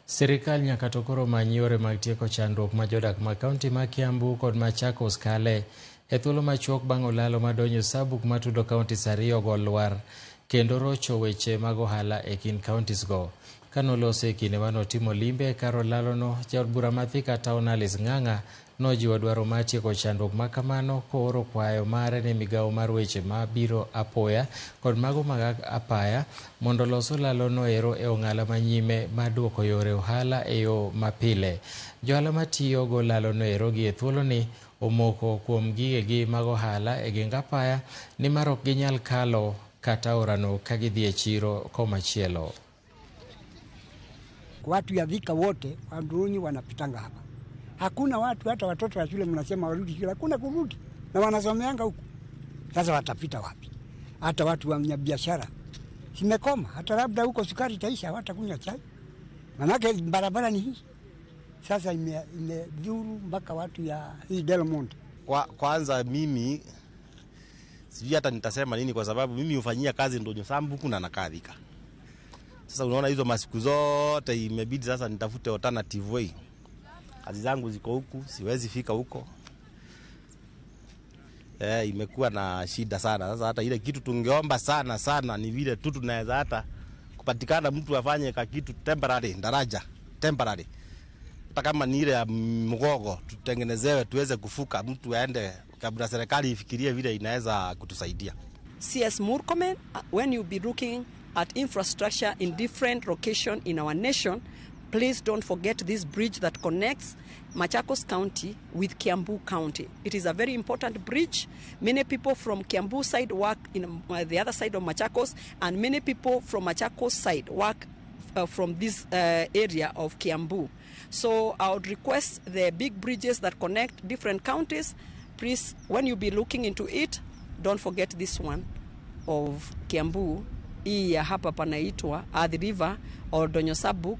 Sirikal nyaka to koro many yore mag tieko chandruok ma jodak ma kaunti ma Kiambu kod Machakos kale e thuolo machuok bang' olalo madonjo Sabuk matudo counties ariyogo lwar kendo rocho weche mag ohala e kind counties go. Kanoloso e kinde manotimo limbe kar olalono, jaod bura ma Thika Town Alice Ng'ang'a nojiwo dwaro mar tieko chandruok ma kamano kooro kwayo mare ne migawo mar weche ma biro apoya kod mago mag apaya mondo olos olalono ero e ong'ala manyime mar duoko yore ohala e yo mapile. Johala matiyo go olalono ero gi e thuoloni omoko kuom gigegi mag ohala e geng apaya nimar ok ginyal kalo kata aorano ka gidhi e chiro komachielo. Watu ya Thika wote Wandurunyi wanapitanga hapa, hakuna watu hata watoto wa shule mnasema warudi shule, hakuna kurudi na wanasomeanga huku. Sasa watapita wapi? Hata watu wa biashara simekoma, hata labda huko sukari itaisha, hawatakunywa chai, manake barabara ni hii sasa imedhuru mpaka watu ya hii Delmont. Kwanza mimi sijui hata nitasema nini, kwa sababu mimi hufanyia kazi Ndonyo Sambuku na nakaa Thika. Sasa unaona hizo masiku zote imebidi sasa nitafute alternative way. Kazi zangu ziko huku, siwezi fika huko. Imekuwa na shida sana. Sasa hata ile kitu tungeomba sana sana ni vile tu tunaweza hata kupatikana mtu afanye ka kitu temporary, daraja temporary. Hata kama ni ile ya mgogo tutengenezewe tuweze kufuka, mtu aende kabla serikali ifikirie vile inaweza kutusaidia. CS Murkomen, when you be looking at infrastructure in different locations in our nation, please don't forget this bridge that connects Machakos County with Kiambu County. It is a very important bridge. Many people from Kiambu side work in the other side of Machakos, and many people from Machakos side work from this area of Kiambu. So I would request the big bridges that connect different counties, please, when you be looking into it, don't forget this one of Kiambu. Hii ya hapa panaitwa Athi River or Donyo Sabuk.